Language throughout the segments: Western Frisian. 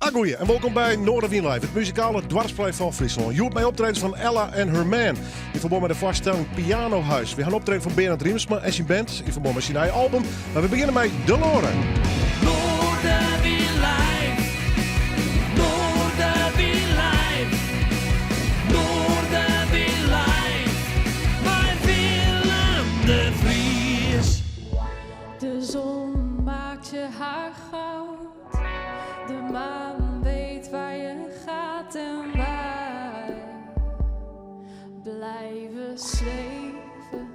Agoeie en wolkom by Noardewyn Live, it muzikale doarpsplein fan Fryslân. Hjoed mei optredens fan Ella en Her Man yn ferbân mei de foarstelling Pianohuis. We ha in optreden fan Berend Riemsma en syn band yn ferbân mei syn nije album. Mar we begjinne mei Delore. Noardewyn Live, Noardewyn Live, Noardewyn Live, mei Willem de Vries. De zon maakt je haar goud. De maan weet waar je gaat en wij blijven zweven.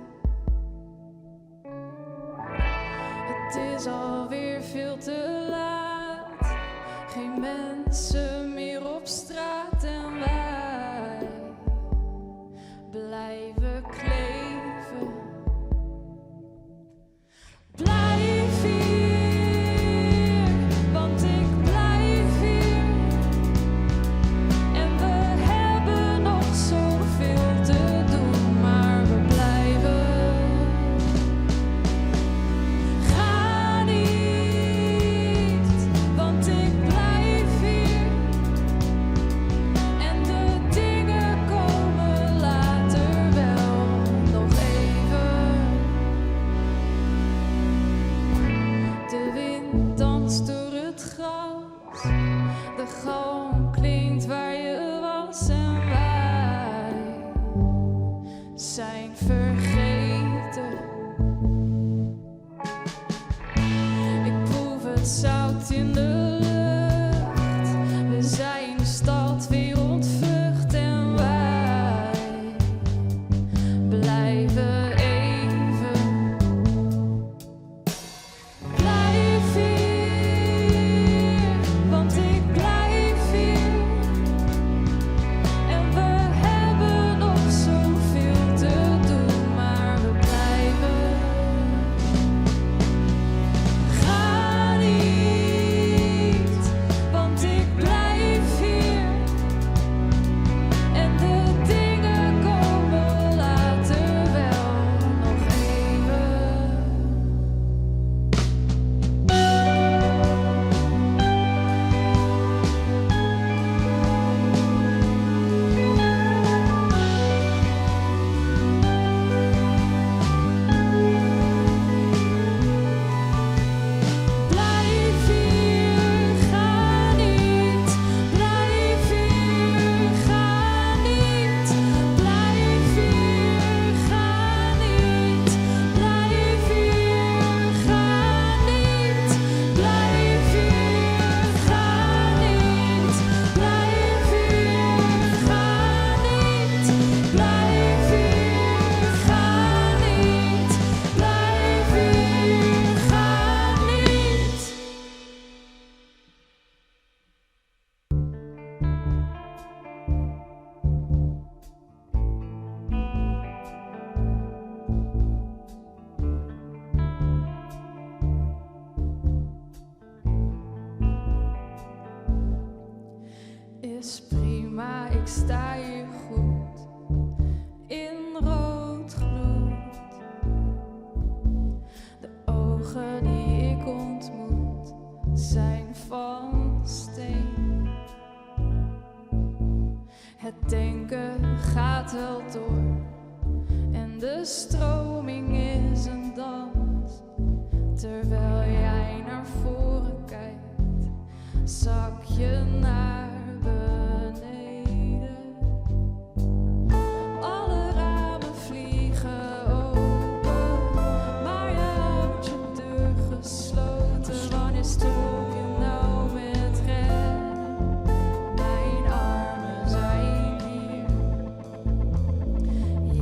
Het is alweer veel te laat, geen mensen meer op straat en wij blijven kleven. Blijf hier, want ik blijf hier. En we hebben nog zoveel te doen, maar we blijven. Ga niet, want ik blijf hier. En de dingen komen later wel nog even. De wind danst door het gras, de galm klinkt waar je was en wij zijn vergeten. Ik proef het zout in de lucht, we zijn de stad weer ontvlucht en wij blijven even. Blijf hier, want ik blijf hier. En we hebben nog zoveel te doen, maar we blijven. Ga niet, want ik blijf hier. En de dingen komen later wel nog even. Blijf hier, ga niet. Blijf hier, ga niet. Blijf hier, ga niet. Blijf hier, ga niet. Blijf hier, ga niet. Blijf hier, ga niet. Blijf hier, ga niet. Blijf hier, ga niet. Is prima, ik sta hier goed in rood gloed. De ogen die ik ontmoet zijn van steen. Het denken gaat wel door en de stroming is een dans. Terwijl jij naar voren kijkt, zak je naar beneden. Alle ramen vliegen open, maar je houdt je deur gesloten. Wanneer stop je nou met rennen? Mijn armen zijn hier.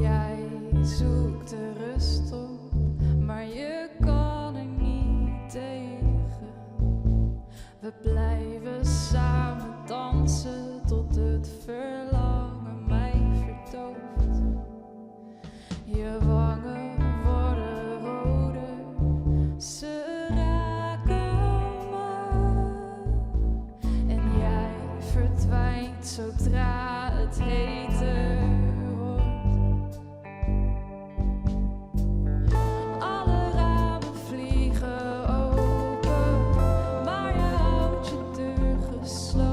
Jij zoekt de rust op, maar je kan er niet tegen. We blijven samen dansen tot het verlangen mij verdooft. Je wangen worden roder, ze raken me. En jij verdwijnt zodra het heter wordt. Alle ramen vliegen open, maar je houdt je deur gesloten.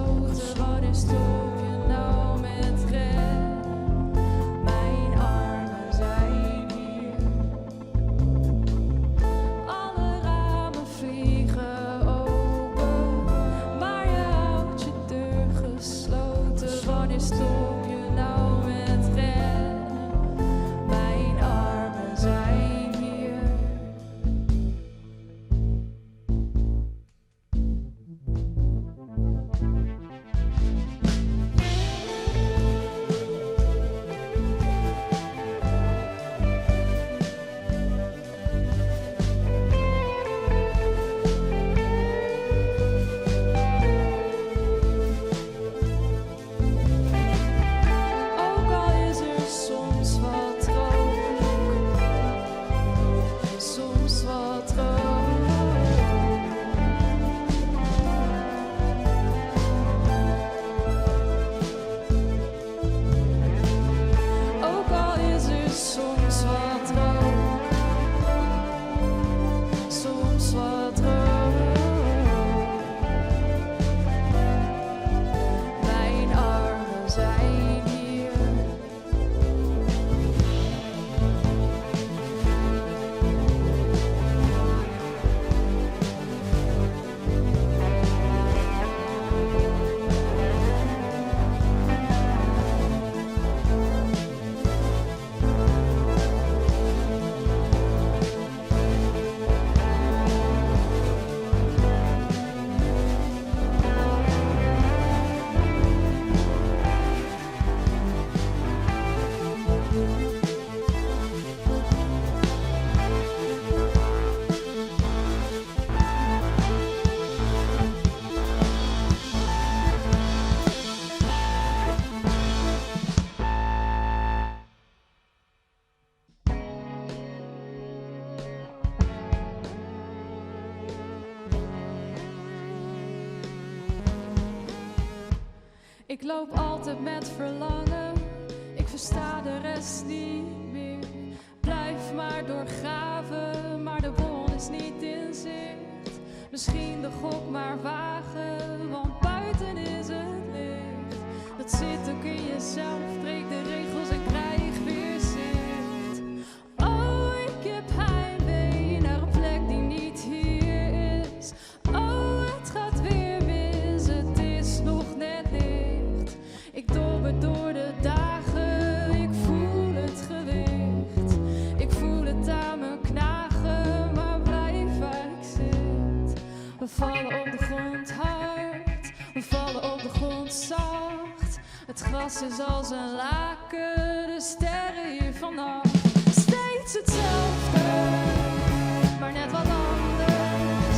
Stop je nou met rennen? Mijn armen zijn hier. Ook al is er soms wat rook, soms wat rook. Ook al is er soms wat rook, soms wat rook. Mijn armen zijn hier. Ik loop altijd met verlangen, ik versta de rest niet meer. Blijf maar doorgraven, maar de bron is niet in zicht. Misschien de gok maar wagen, want buiten is het licht. Dat zit ook in jezelf, breek de regels en krijg weer zicht. Oh, ik heb heimwee naar een plek die niet hier is. Oh, het gaat weer mis, het is nog net licht. Ik dobber door de dagen, ik voel het gewicht. Ik voel het aan me knagen, maar blijf waar ik zit. We vallen op de grond hard, we vallen op de grond zacht. Het gras is als een laken, de sterren hier vannacht. Steeds hetzelfde, maar net wat anders.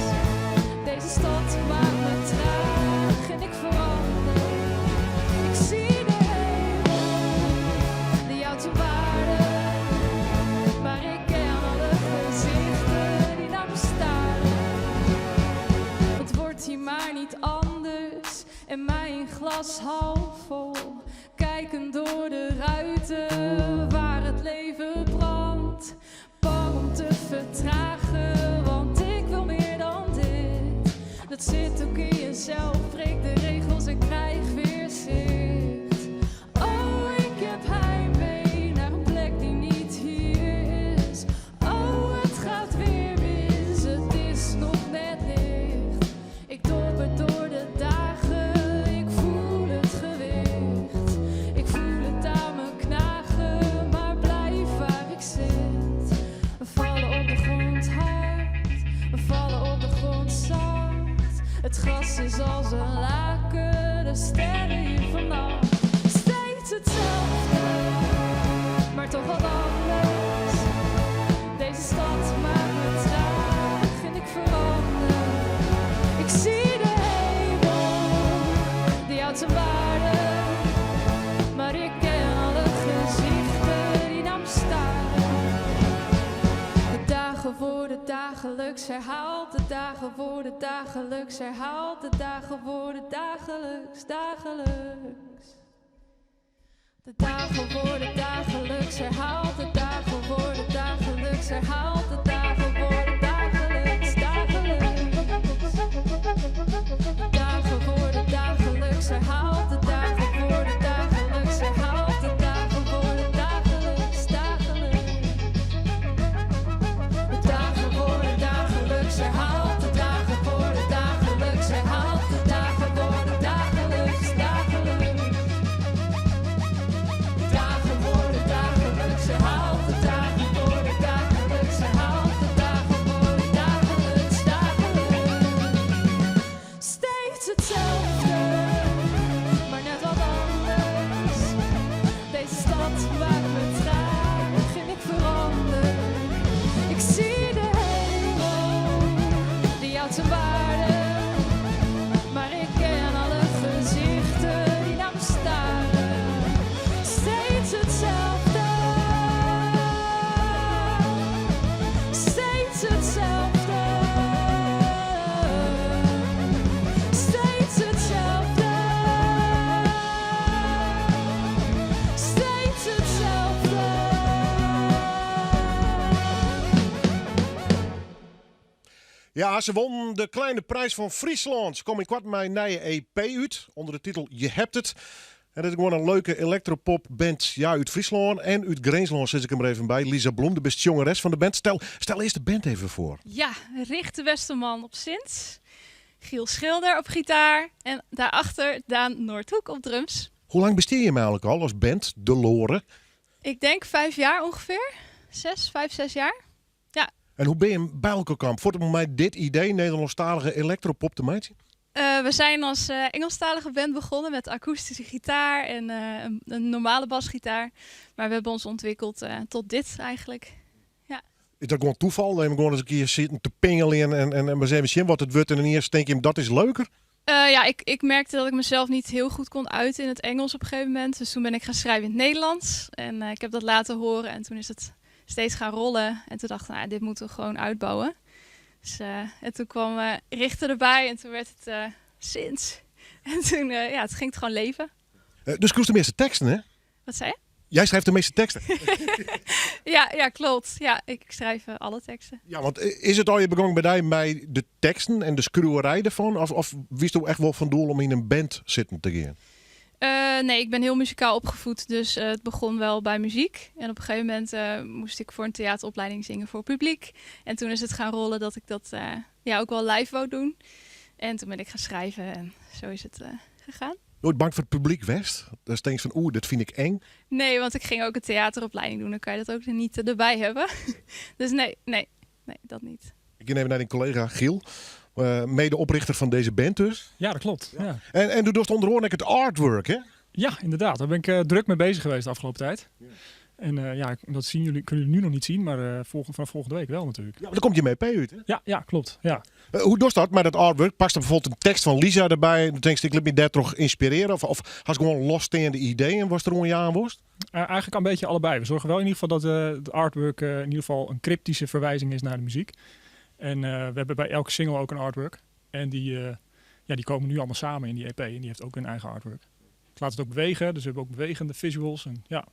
Deze stad maakt me traag en ik verander. Ik zie de hemel, die houdt zijn waarde. Maar ik ken alle gezichten die naar me staren. Het wordt hier maar niet anders en mijn glas half vol. Kijken door de ruiten waar het leven brandt. Bang om te vertragen, want ik wil meer dan dit. Dat zit ook in jezelf, breek de regels en krijg weer zicht. Oh, ik heb heimwee naar een plek die niet hier is. Oh, het gaat weer mis, het is nog net licht. Ik dobber door de dagen, ik voel het gewicht. Ik voel het aan me knagen, maar blijf waar ik zit. We vallen op de grond hard, we vallen op de grond zacht. Het gras is als een laken, de sterren hier vannacht. Steeds hetzelfde, maar toch wat anders. Deze stad maakt me traag en ik verander. Ik zie de hemel, die houdt zijn waarde. Maar ik ken alle gezichten die naar me staren. De dagen worden dagelijks herhaald. De dagen worden dagelijks herhaald. De dagen worden dagelijks, dagelijks. De dagen worden dagelijks herhaald. De dagen worden dagelijks herhaald. De dagen worden dagelijks, dagelijks. De dagen worden dagelijks herhaald. De dagen worden dagelijks herhaald. De dagen worden dagelijks, dagelijks. De dagen worden dagelijks herhaald. De dagen worden dagelijks herhaald. De dagen worden dagelijks, dagelijks. Ja, se wonnen de Kleine Prijs van Fryslân. Se komme ynkoarten mei in nije EP út ûnder de titel Je hebt het. En dat is gewoan in leuke elektropopband ja, út Fryslân en út Grinslân, sis ik der mar even by. Lisa Bloem, do bist sjongeres fan de band. Stel, stel earst de band even foar. Ja, Richte Westerman op synths, Giel Schilder op gitaar en daarachter Daan Noordhoek op drums. Hoe lang bestean jimme eigenlik al as band, De Lore? Ik denk 5 jaar ongeveer. 6, 5, 6 jaar. Ja. En hoe binne jimme by elkoar kaam fuort om mei dit idee Nederlânsktalige elektropop te meitsjen? We zijn als Engelstalige band begonnen met akoestische gitaar en een normale basgitaar. Maar we hebben ons ontwikkeld tot dit eigenlijk. Ja. Is dat gewoan tafal? Even gewoan ris in kear sitten te pingeljen en mar ris even sjen wat it wurdt en ynienen tinke je dat is leuker? Ja, ik merkte dat ik mezelf niet heel goed kon uiten in het Engels op een gegeven moment. Dus toen ben ik gaan schrijven in het Nederlands. En ik heb dat laten horen en toen is het steeds gaan rollen. En toen dacht ik, nou, dit moeten we gewoon uitbouwen. Dus, en toen kwam Richter erbij en toen werd het synths. En toen, ja, het ging het gewoon leven. Dus skriuwst de measte teksten, hè? Wat zei je? Jij schrijft de meeste teksten. Ja, klopt. Ja, ik schrijf alle teksten. Ja, want is it al begûn by dy mei de teksten en de skriuwerij derfan? Of wiesto echt wol fan doel om yn in band sitten te gean? Nee, ik ben heel muzikaal opgevoed, dus het begon wel bij muziek. En op een gegeven moment moest ik voor een theateropleiding zingen voor publiek. En toen is het gaan rollen dat ik dat ja, ook wel live wou doen. En toen ben ik gaan schrijven en zo is het gegaan. Noait bang foar it publyk west? Dan tinkst fan, oeh, dat fyn ik eng. Nee, want ik ging ook een theateropleiding doen. Dan kan je dat ook niet erbij hebben. Dus nee, dat niet. Ik gean even nei dyn kollega Giel, medeoprichter fan dizze band dus. Ja, dat klopt. Ja. En do dochst ûnder oaren ek it artwork, hè? Ja, inderdaad. Daar ben ik druk mee bezig geweest de afgelopen tijd. En ja, dat zien jullie, kunnen jullie nu nog niet zien, maar vanaf volgende week wel natuurlijk. Ja, maar dan komt je EP út, hè? Ja, klopt. Ja. Hoe dochst dat met dat artwork? Past der bijvoorbeeld in tekst fan Lisa derby? Dan tinkst, ik lit my dêrtroch ynspirearje? Of hast gewoan lossteande ideeën watst deroan jaan wolst? Eigenlijk een beetje allebei. We zorgen wel in ieder geval dat het artwork in ieder geval een cryptische verwijzing is naar de muziek. En we hebben bij elke single ook een artwork. En ja, die komen nu allemaal samen in die EP. En die heeft ook een eigen artwork. Ik laat het ook bewegen, dus we hebben ook bewegende visuals. En ja,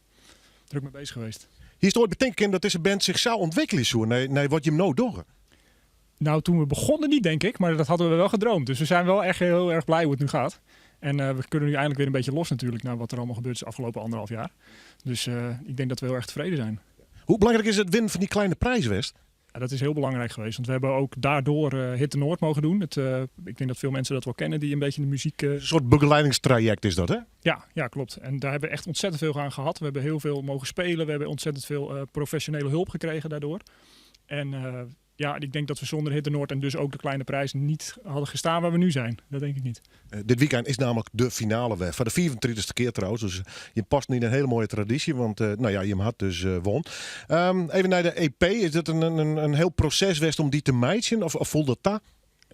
druk mee bezig geweest. Hiest oait betinke kinnen dat dizze band sich sa ûntwikkelje soe? Nee, wat jimme no dogge? Nou, toen we begonnen niet, denk ik. Maar dat hadden we wel gedroomd. Dus we zijn wel echt heel erg blij hoe het nu gaat. En we kunnen nu eindelijk weer een beetje los natuurlijk... naar wat er allemaal gebeurd is de afgelopen anderhalf jaar. Dus ik denk dat we heel erg tevreden zijn. Hoe belangrijk is het winnen fan dy kleine priis west? Ja, dat is heel belangrijk geweest. Want we hebben ook daardoor Hit de Noord mogen doen. Ik denk dat veel mensen dat wel kennen die een beetje in de muziek... Een soort begeleidingstraject is dat, hè? Ja, klopt. En daar hebben we echt ontzettend veel aan gehad. We hebben heel veel mogen spelen. We hebben ontzettend veel professionele hulp gekregen daardoor. En ja, ik denk dat we zonder Hit de Noord en dus ook de kleine prijs niet hadden gestaan waar we nu zijn. Dat denk ik niet. Dit weekend is namelijk de finale weer. Foar de 35e kear trouwens. Dus je past yn in hiele moaie tradysje. Want nou ja, je hat dus wûn. Even nei de EP. Is dat in hiel proses west om dy te meitsjen? Of foel dat ta?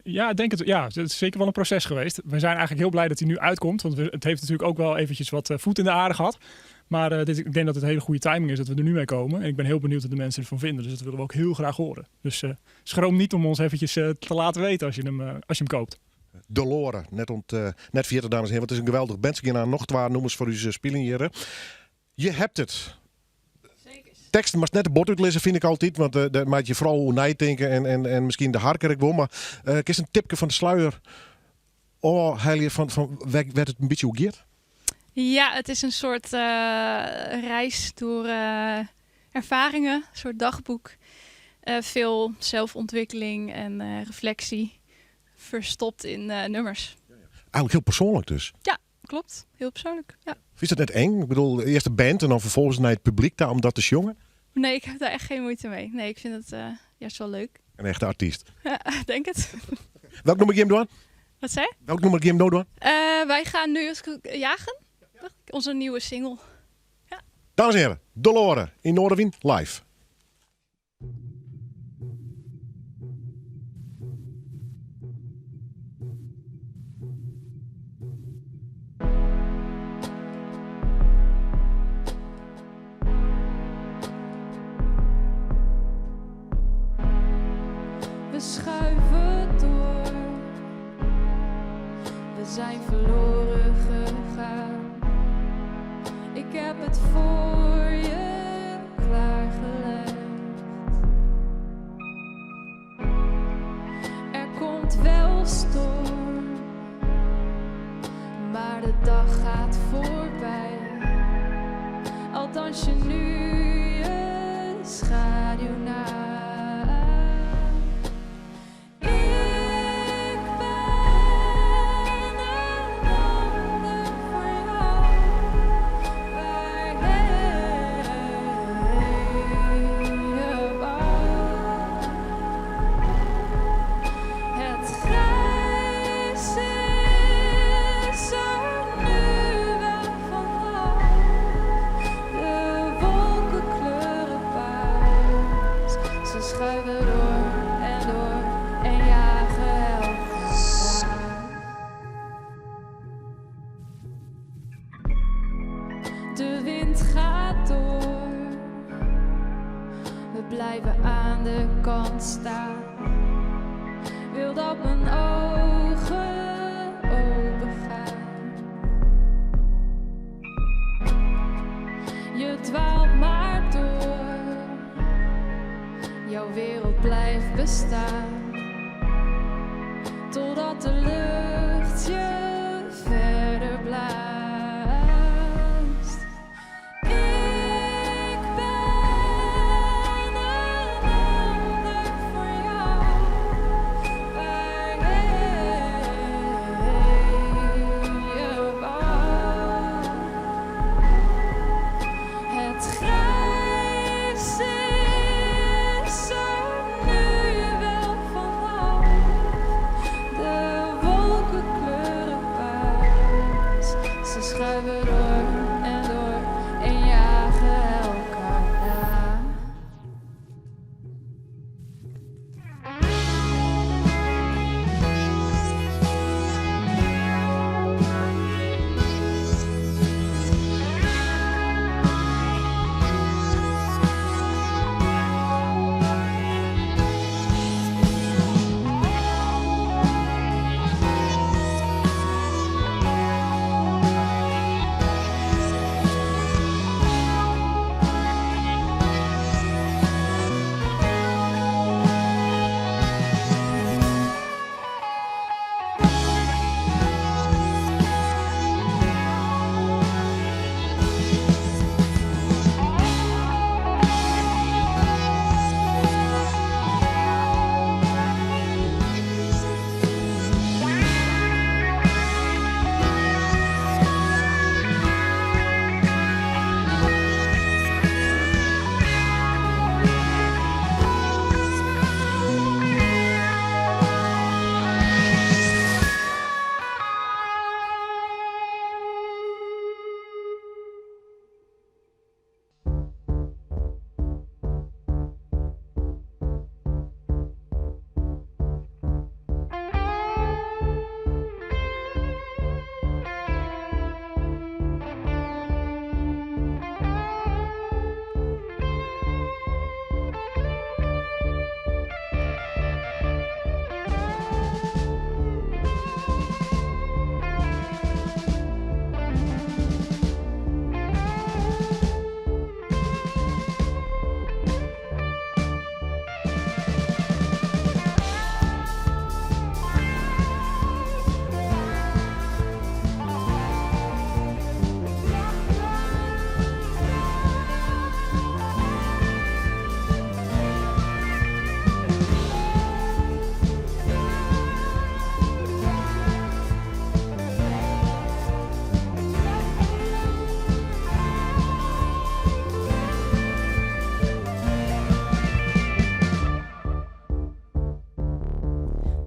Ja, ik denk het. Ja, het is zeker wel een proces geweest. We zijn eigenlijk heel blij dat hij nu uitkomt. Want het heeft natuurlijk ook wel eventjes wat voet in de aarde gehad. Maar ik denk dat het een hele goede timing is dat we er nu mee komen. En ik ben heel benieuwd wat de mensen ervan vinden. Dus dat willen we ook heel graag horen. Dus schroom niet om ons eventjes te laten weten als je hem koopt. De Lore, net 40 dames en heren. Want het is in geweldige band. Se geane noch twa nûmers foar ús spyljen hjir. Je hebt het. Zeker. Teksten moatst net te bot útlizze, fyn ik altyd. Want dêr moatte je foaral oer neitinke en miskien de harker ek wol. Mar kinst in tipke fan de sluier ôfhelje fan wêr't it in bytsje oer giet? Ja, it is in soart reis troch erfaringen, in soart dagboek. Veel zelfontwikkeling en refleksje ferstoppe yn nûmers. Eigenlik hiel persoanlik dus. Ja, klopt. Hiel persoanlik, ja. Is dat net eng? Ik bedoel, earst de band en dan ferfolgens nei it publyk ta om dat te sjongen? Nee, ik ha dêr echt gjin muoite mei. Nee, ik fyn it juist wol leuk. In echte artyst. Ja, denk it. Welk nûmer geane jim dwaan? Wat sei je? Welk nûmer geane jim no dwaan? Wij gaan nu eens jagen. Onze nieuwe single. Ja. Dames en heren, De Lore yn Noardewyn live. We schuiven door. We zijn verloren gegaan. Ik heb het voor je klaargelegd. Maar de dag gaat voorbij. Al dans je nu je schaduw na. Ik ben een ander voor jou. Waarheen je wou. Het grijs is er nu wel vanaf. De wolken kleuren paars. Ze schuiven door en door en jagen elkaar. De wind gaat door. We blijven aan de kant staan. Wil dat mijn ogen open gaan. Je dwaalt maar door. Jouw wereld blijft bestaan. Totdat de lucht je verder blaast. Ik ben een ander voor jou. Waarheen je wou. Het grijs is er nu wel vanaf. De wolken kleuren paars. Ze schuiven door en door en jagen elkaar na.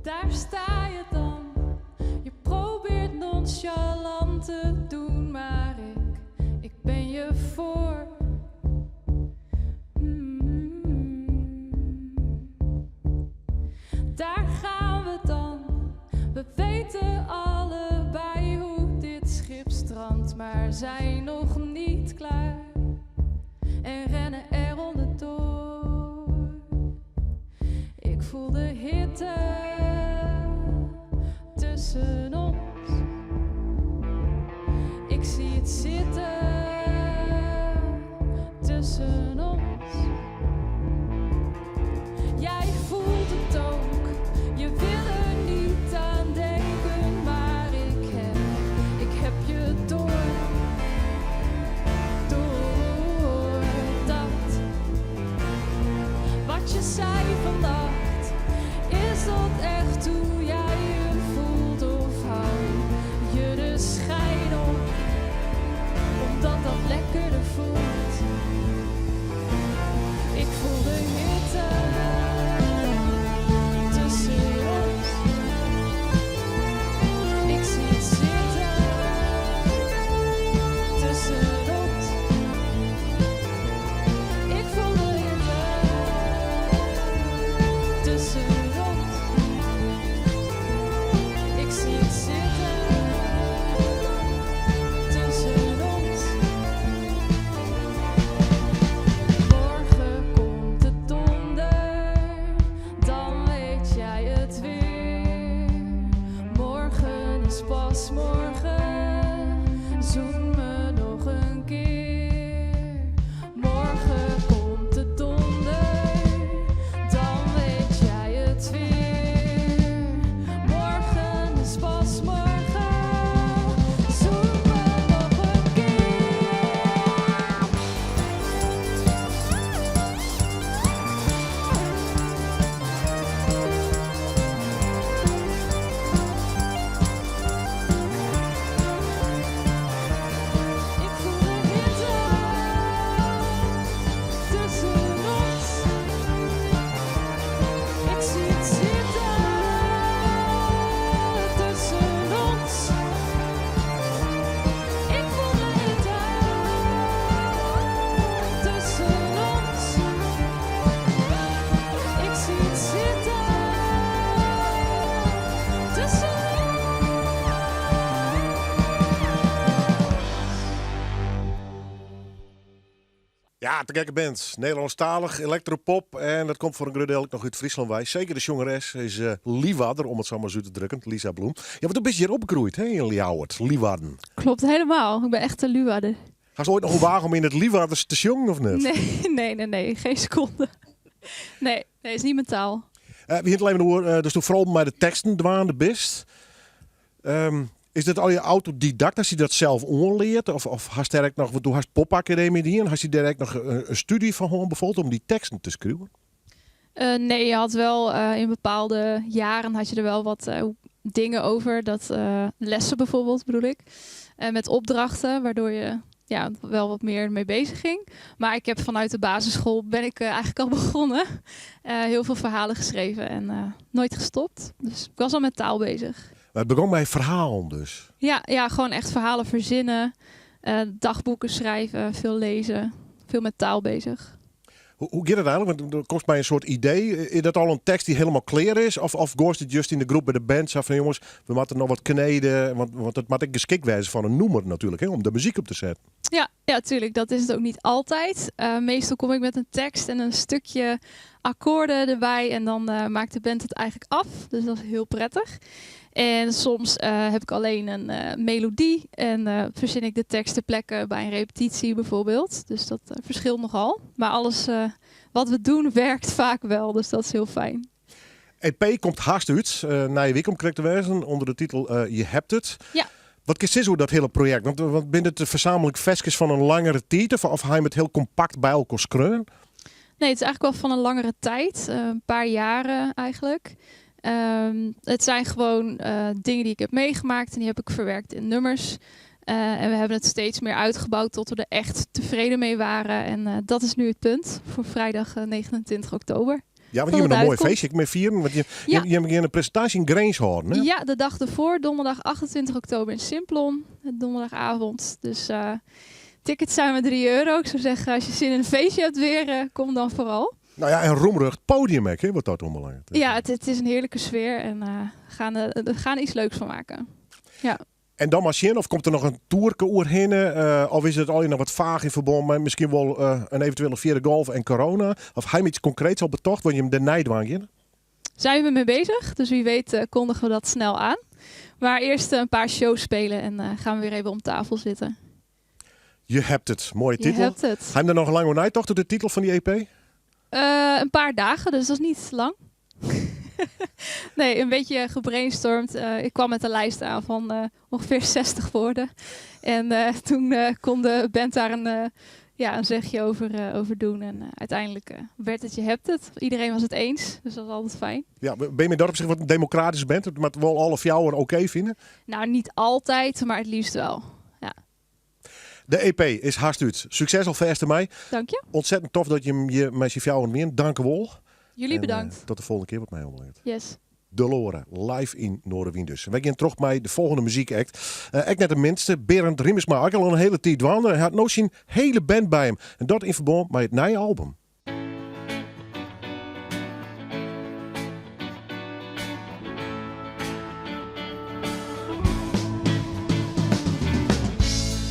Daar sta je dan. Je probeert nonchalant te doen, maar ik ben je voor. Daar gaan we dan. We weten allebei hoe dit schip strandt, maar zijn nog niet klaar en rennen er onderdoor. Ik voel de hitte tussen ons. Ik zie het zitten tussen ons. Jij voelt het ook, je wil er niet aan denken, maar ik heb schijn op, omdat dat lekkerder voelt. Ik voel de hitte tussen ons. Ik zie het zitten tussen ons. Ik voel de hitte tussen ons. Ik zie het zitten tussen ons. Morgen komt de donder, dan weet jij het weer. Morgen is pas morgen, zoen me nog een keer. Morgen komt de donder, dan weet jij het weer. Morgen is pas morgen, zoen me nog een keer. Ik voel de hitte tussen ons. Ik zie het zitten tussen ons. Ik voel de hitte tussen ons. Ik zie het zitten tussen ons. Ja, te gekke band. Nederlandstalig, electropop. En dat komt voor een groot deel ook nog uit Friesland bij. Zeker de zangeres is Liwadder, om het zo maar zo te drukken. Lisa Bloem. Ja, want toen ben je hier opgegroeid, hè, in Ljouwert. Liwadden. Klopt helemaal. Ik ben echt een Luwadder. Ga je ooit nog wagen om in het Liwadders te zongen of niet? Nee, nee, nee, nee. Geen seconde. Nee, nee, is niet mijn taal. We hebben alleen maar door, dus toen vooral bij de teksten dwaande bist. Is dat al je autodidact als je dat zelf onleert? Of hast er nog, want toen hast popacademie die en hast je direct nog een studie van gewoon bijvoorbeeld om die teksten te schrijven? Nee, je had wel in bepaalde jaren had je er wel wat dingen over. Dat lessen bijvoorbeeld bedoel ik. Met opdrachten, waardoor je wel wat meer mee bezig ging. Maar ik heb vanuit de basisschool ben ik eigenlijk al begonnen. Heel veel verhalen geschreven en nooit gestopt. Dus ik was al met taal bezig. Maar het begon bij verhalen dus? Ja, gewoon echt verhalen verzinnen. Dagboeken schrijven, veel lezen. Veel met taal bezig. Hoe gaat het eigenlijk? Want er kost mij een soort idee. Is dat al een tekst die helemaal klaar is? Of gooit het just in de groep bij de band? Zo van jongens, we moeten nog wat kneden. Want het moet ik geschikt wijzen van een noemer natuurlijk, hè, om de muziek op te zetten. Ja, ja, tuurlijk. Dat is het ook niet altijd. Meestal kom ik met een tekst en een stukje akkoorden erbij. En dan maakt de band het eigenlijk af. Dus dat is heel prettig. En soms heb ik alleen een melodie en verzin ik de tekst ter plekke bij een repetitie bijvoorbeeld. Dus dat verschilt nogal. Maar alles wat we doen werkt vaak wel, dus dat is heel fijn. EP komt haast uit, na je week om correct te wijzen, onder de titel Je hebt het. Wat is hoe dat hele project? Want binnen het verzamelijk versjes van een langere tijd of hij met heel compact bij elkaar skreun? Nee, het is eigenlijk wel van een langere tijd, een paar jaren eigenlijk. Het zijn gewoon dingen die ik heb meegemaakt en die heb ik verwerkt in nummers. En we hebben het steeds meer uitgebouwd tot we er echt tevreden mee waren. En dat is nu het punt voor vrijdag 29 oktober. Ja, want Dat je hebt het een mooi uitkomt. feestje mee vieren. Want je hebt een presentatie in Grins houden, hè? Ja, de dag ervoor, donderdag 28 oktober in Simplon. Donderdagavond. Dus tickets zijn maar drie euro. Ik zou zeggen, als je zin in een feestje hebt weer, kom dan vooral. En roemrucht podium, hè, wat dat onbelangrijk is. Ja, het is een heerlijke sfeer en we gaan iets leuks van maken. Ja. En dan maar zien, of komt er nog een toerke oerheen? Of is het al nog wat vaag in verband met misschien wel een eventuele vierde golf en corona? Of hij iets concreets al betocht, want je hem de nijd in? Zijn we mee bezig, dus wie weet kondigen we dat snel aan. Maar eerst een paar shows spelen en gaan we weer even om tafel zitten. Je hebt het, mooie Je titel. hebt het. Hij hem er nog lang over toch, de titel van die EP? Een paar dagen, dus dat is niet lang. Nee, een beetje gebrainstormd. Ik kwam met een lijst aan van ongeveer 60 woorden. En toen kon de band daar een Ja, een zegje over doen. En uiteindelijk werd het, je hebt het. Iedereen was het eens, dus dat is altijd fijn. Ja, ben je dat op zich wat een democratische band? Maar wel alle fjouwer oké vinden? Nou, niet altijd, maar het liefst wel. Ja. De EP is haast uit. Succes alvast mij. Dank je. Ontzettend tof dat je hem je met je fjouwer meer. Dank je wel. Jullie En, bedankt. tot de volgende keer wat mij omleert. Yes. De Lore, live in Noardewyn dus. Wij gaan terug bij de volgende muziekact. Ik net de minste, Berend Riemersma. Ik al een hele tijd wandelen. Hij had nog zijn hele band bij hem. En dat in verband met het nieuwe album.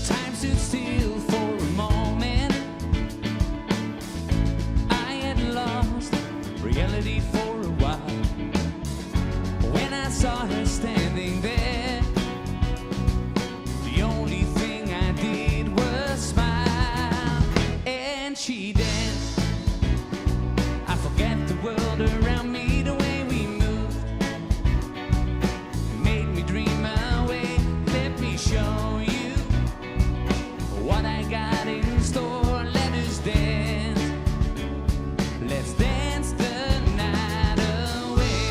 Time stood still for a moment. I had lost reality for a while. When I saw her standing there, the only thing I did was smile. And she danced. I forget the world around me, the way we moved made me dream away. Let me show you what I got in store. Let us dance. Let's dance the night away.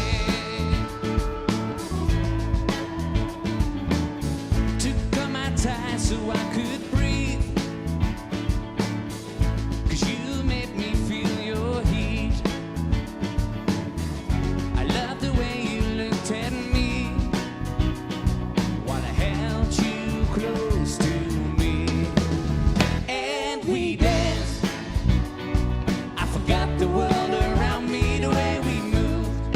Took off my tie so I could breathe. 'Cause you made me feel your heat. I love the way you looked at me while I held you close to me. And we danced. I forgot the world around me, the way we moved.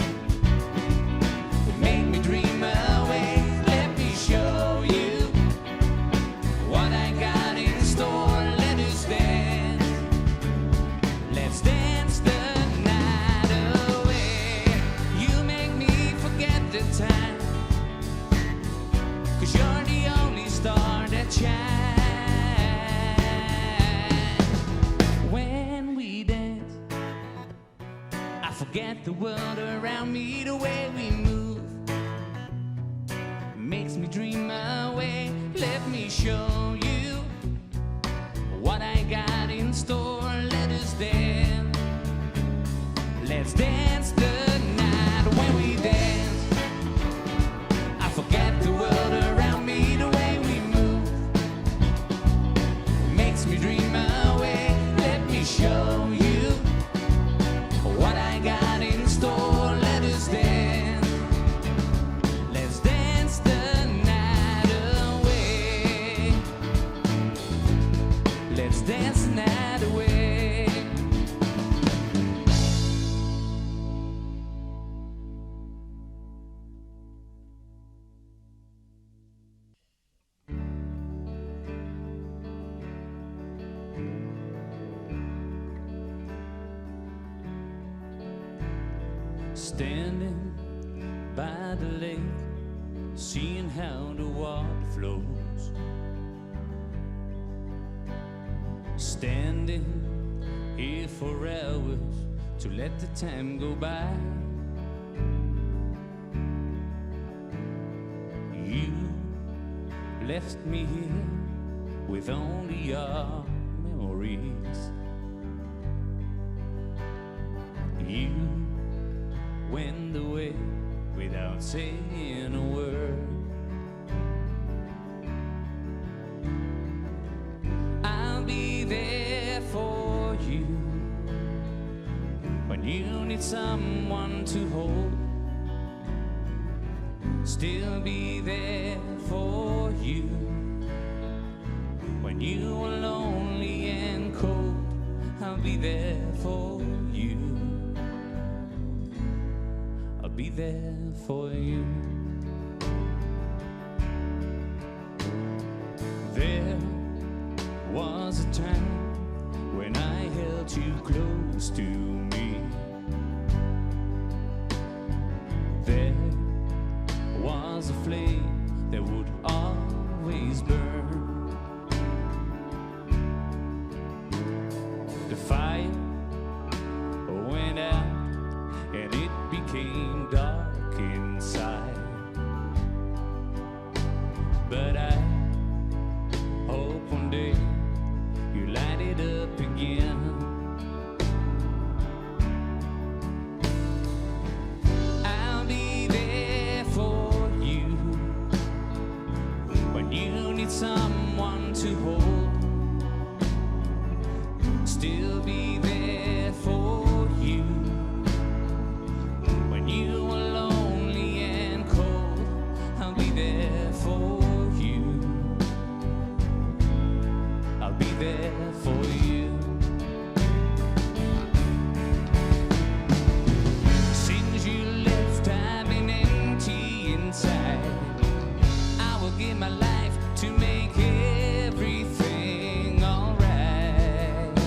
It made me dream away. Let me show you what I got in store. Let us dance. Let's dance the night away. You make me forget the time. 'Cause you're the only star that shines. When we dance, I forget the world around me, the way we move makes me dream away. Let me show you what I got in store. Let us dance. Let's dance the night when we dance. I forget the world around me, the way we move makes me dream away. Let me show you what I got in store. Let us dance. Let's dance the night away. Let's dance the night away. Standing by the lake, seeing how the water flows. Standing here for hours to let the time go by. You left me here with only our memories. You went away without saying a word. I'll be there for you when you need someone to hold. Still be there for you when you are lonely and cold. I'll be there for you. I'll be there for you. There was a time when I held you close to me. There was a flame that would always burn. The fire went out and it became dark inside. But I hope one day you light it Someone to hold, still be there for you when you are lonely and cold. I'll be there for you. I'll be there for you. Since you left, I've been empty inside. I will give my life to make everything alright.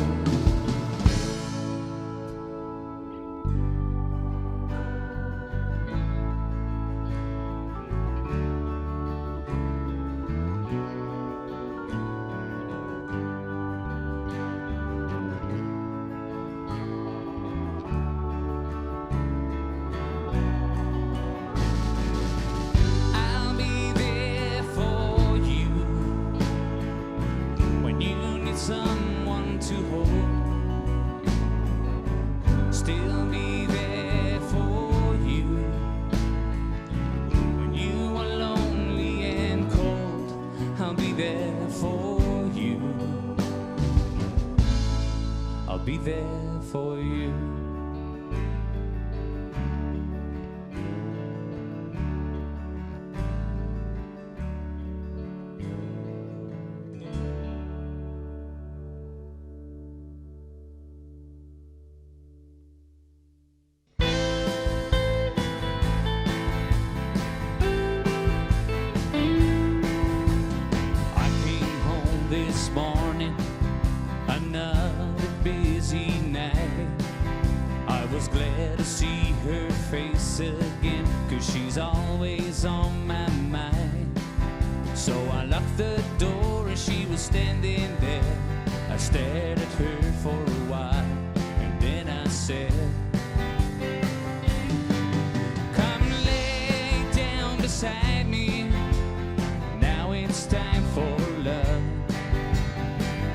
I'll be there for you when you need someone to hold. Still be there for you when you are lonely and cold. I'll be there for you. I'll be there for you. I came home this morning, another busy night. I was glad to see her face again, 'cause she's always on my mind. So I locked the door and she was standing there. I stared at her for a while, and then I said, "Come lay down beside me. Now it's time for love.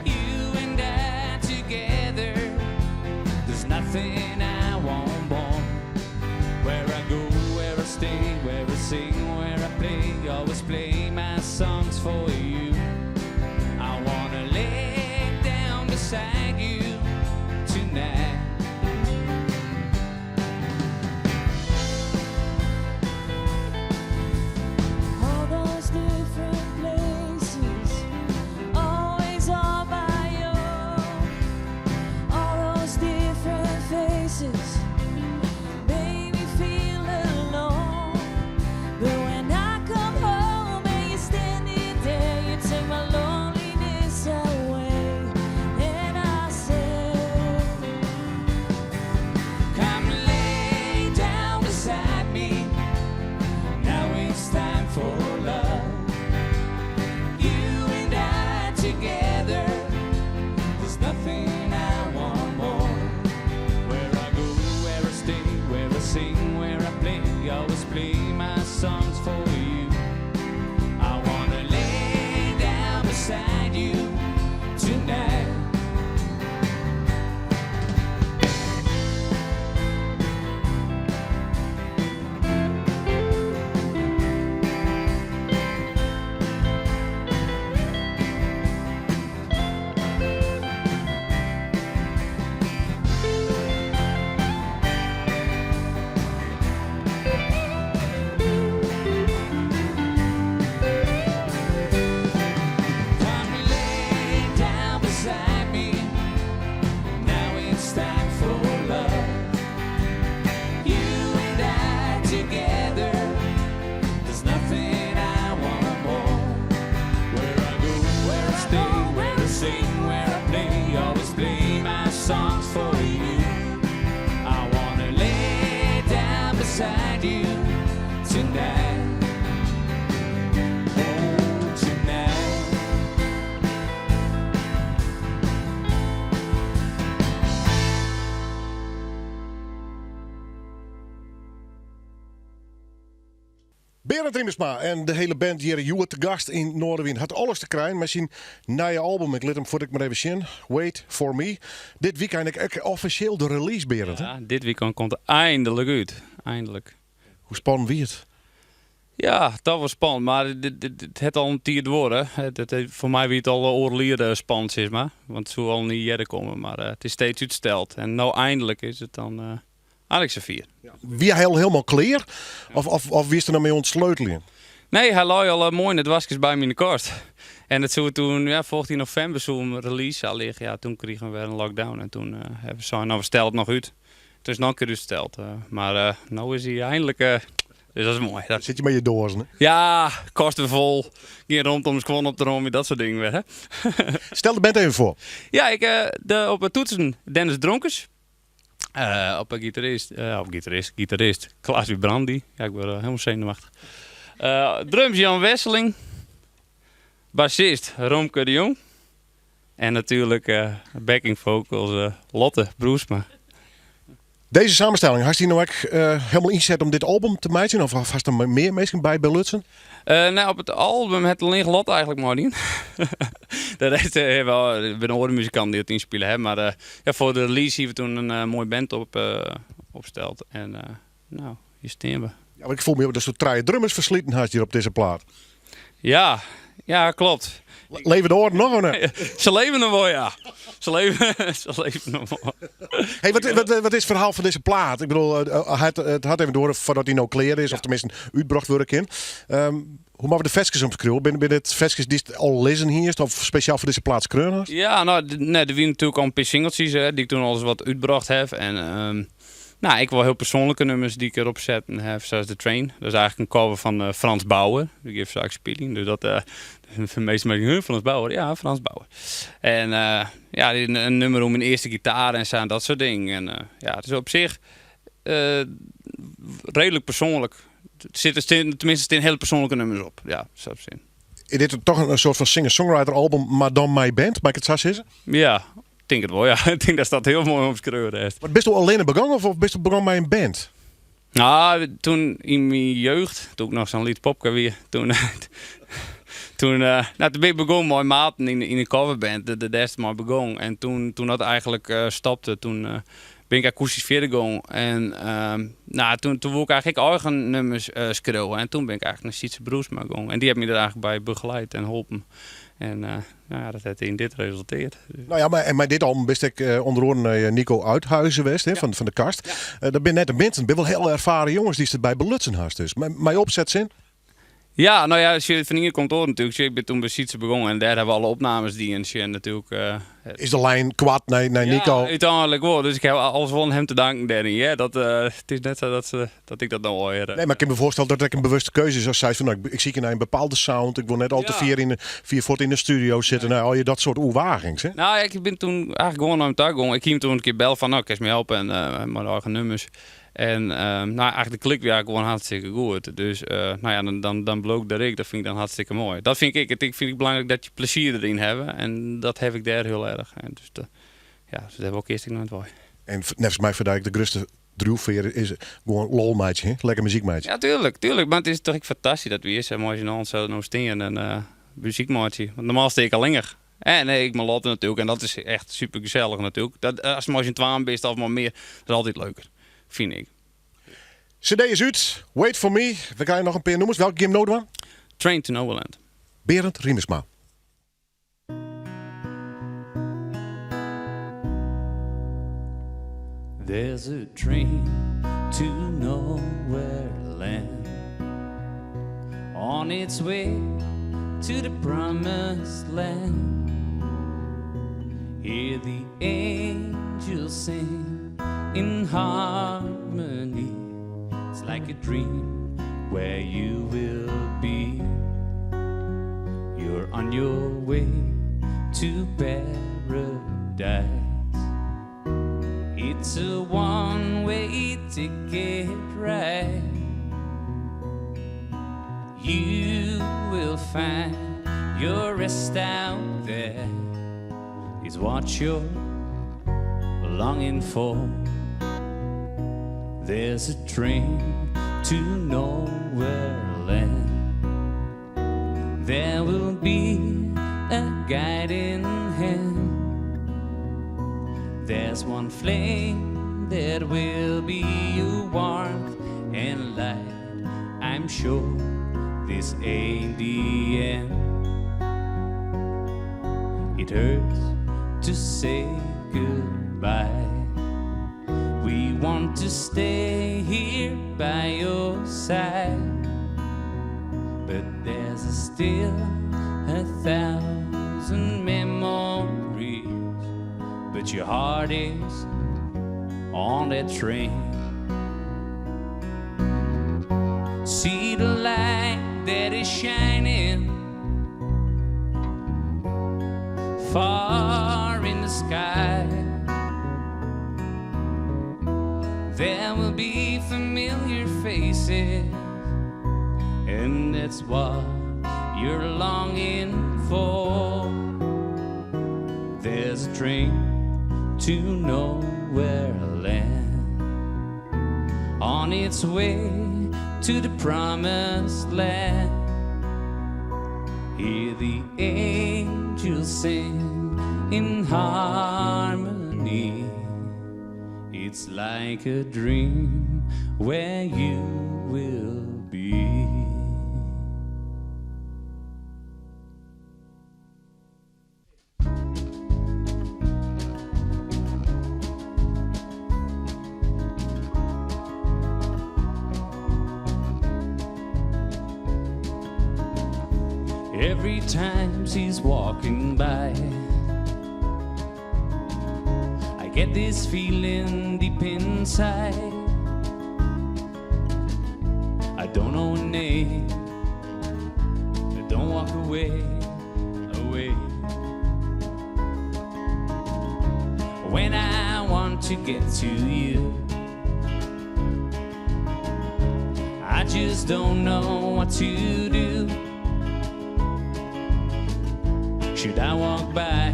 You and I together, there's nothing I want more. Where I go, where I stay, where I sing, where I play, always play my songs for you. I wanna lay down beside you tonight." All those different places, always on my own. All those different faces made me feel alone. But when I come home and you're standing there, you take my loneliness away. And I say, "Come lay down beside me. Now it's time for love. You and I together. There's nothing I want more. Where I go, where I stay, where I sing, where I play, always play my songs for you. I wanna lay down beside you tonight." "Come lay down beside me. Now it's time for love. You and I together. There's nothing I want more. Where I go, where I stay, where I sing, where I play, always play my songs for you. I wanna lay down beside you tonight. Oh, tonight." Berend Riemersma en de hiele band hjir hjoed te gast yn Noardewyn hat alles te krijen mei syn nije album. Ik lit him fuort ek mar even sjen. Wait for Me. Dit wykein ek offisjeel de release, Berend, hè? Ja, dit wykein komt er eindelijk út. Eindelijk. Hoe spannend wie it? Ja, dat was spannend, mar it hat al in tiid duorre. Foar my wie it al oardel jier spannend, sis mar. Want it soe al in jier earder komme, mar it is steeds útsteld. En no eindelijk is it dan eindelijk safier. Wie hy al hielendal klear? Of, of, of wiest der noch mei oan it sleuteljen? Nee, hy lei al moai yn de doaskes by my yn de kast. En it soe toen, ja, foarich jier novimber soe him release al liggen. Ja, toen krigen we wer in lockdown en toen hawwe we sein, no we stelle it noch út. It is noch in kear útsteld, mar no is hy eindelijk, dus dat is moai. Dat sit je mei je doazen, hè? Ja, kasten fol, gjin romte om skuon op te romjen, dat soart dingen wer, hè. Stel de band even foar. Ja, ik, de, op de toetsen Dennis Dronkers. Op de gitarist, op gitarist, gitarist Klaas Wybrandy. Ja, ik wurd hielendal senuwachtich. Drums Jan Wesseling. Bassist Romke de Jong. En natuerlik backing vocals Lotte Broersma. Dizze samenstelling, hast dy no ek hielendal ynset om dit album te meitsjen? Of hast der mear minsken by belutsen? Nee, op it album hat allinnich Lotte eigentlik meidien. De rest wel, der binne oare muzikanten dy't it ynspile hawwe. Mar ja, foar de release hiene we toen in moaie band op, opsteld. En no, hjir stean we. Ja, want ik foel my op datsto trije drummers fersliten hast hjir op dizze plaat. Ja, ja, klopt. Leve de oaren noch of net? Se leve noch wol, ja. Se leve, se leve noch wol. Hey, wat, wat, wat is it ferhaal fan dizze plaat? Ik bedoel, it hat even duorre foardat dy no klear is, of teminsten útbrocht wurde kin. Hoe moatte we de ferskes omskriuwe? Binne binne it ferskes dy'tst al lizzen hiest of spesjaal foar dizze plaat skreaun hast? Ja, no, nee, der wiene natuerlik al in pear singeltsjes hè, dy't ik toen alris wat útbrocht haw. En no, ek wol hiel persoanlike nummers dy't ik derop setten haw, sa as The Train. Dat is eigentlik in cover fan Frans Bauer. Dy geef ik spyljen. Dus dat, de measte minsken, huh, Frans Bauer? Ja, Frans Bauer. En ja, in nummer oer myn earste gitaar en sa en dat soart dingen. En ja, it is op sich reedlik persoanlik. Der sitte, teminsten, stean hiele persoanlike nummers op. Ja, sa op sin. Is dit toch in soart fan singer-songwriter album, mar dan mei band? Mei ik it sa sizze? Ja, tink it wol, ja. Ik tink datst dat hiel moai omskreaun hast. Want bisto allinne begûn of bisto begûn mei in band? No, toen yn myn jeugd, toen ik noch sa'n lyts popke wie, toen, toen, no, toen bin ik begûn mei maten yn in coverband, de dêr mei begûn. En toen, toen dat eigentlik stopte, toen bin ik akoestysk fierder gong. En no, toen, toen woe ik eigentlik ek eigen nummers skriuwe. En toen bin ik eigentlik nei Sytse Broersma gong. En dy hat my der eigentlik by begeleid en holpen. En no ja, dat hat yn dit resulteard. No ja, mar en mei dit album bist ek ûnder oaren nei Nico Uithuizen west, hè, fan, fan de Kast. Dat binne net de minsten, binne wol hiel erfaren jonges dy'tst derby belutsen hast dus. Mei, mei opsetsin? Ja, no ja, sjoch, fan ien komt oar natuerlik. Sjoch, ik bin toen by Sytse begûn en dêr hawwe we alle opnames dien. Sjoch, en natuerlik. Is de lijn koart nei, nei Nico? Ja, úteinlik wol. Dus ik ha alles wol oan him te danken dêryn. Ja, dat, it is net sa dat, se, dat ik dat no allegear. Nee, mar ik kin my foarstelle dat it ek in bewuste keuze is. Ast seist fan, no, ik, ik sykje nei in bepaalde sound. Ik wol net al te fier, yn de, fier fuort yn de studio sitte. No, al je dat soart oerwagings, hè? No, ja, ik bin toen eigentlik gewoan nei him ta gong. Ik hie him toen in kear belle fan, no, kinst my helpe en mei de eigen nummers. En no, eigentlik de klik wie eigentlik gewoan hartstikke goed. Dus no ja, dan, dan, dan bliuw ik dêr ek. Dat fyn ik dan hartstikke moai. Dat fyn ik ek. Ik fyn it belangryk dat je plezier deryn hawwe. En dat haw ik dêr hiel erch. En dus, ja, dus dêr wol ik earst ek noch net wei. En neffens my foar dy ek de grutste driuwfear is gewoan lol meitsje, hè? Lekker muzyk meitsje. Ja, tuerlik, tuerlik. Mar it is toch ek fantastysk dat we hjir sa mei syn allen sa no stean en muzyk meitsje. Want normaal stean ik allinnich. En nee, ik mei Lotte natuerlik. En dat is echt super gesellich natuerlik. Dat, ast mei syn twaen bist of mei mear, dat is altyd leuker, fyn ik. CD is út, Wait For Me. We krije noch in pear nûmers. Welke gean we no dwaan? Train to Nowhereland. Berend Riemersma. There's a train to nowhere land On its way to the promised land Hear the angels sing in harmony It's like a dream where you will be You're on your way to paradise It's a one-way ticket ride You will find your rest out there Is what you're longing for There's a train to nowhere land There will be a guiding hand There's one flame that will be your warmth and light I'm sure. This ain't the end. It hurts to say goodbye. We want to stay here by your side. But there's still 1,000 memories. But your heart is on that train. See the light that is shining far in the sky. There will be familiar faces, and that's what you're longing for. There's a train to nowhere land on its way to the promised land. Hear the angels sing in harmony. It's like a dream where you will be. Every time she's walking by, I get this feeling deep inside. I don't know her name, but don't walk away, away. When I want to get to you, I just don't know what to do. Should I walk by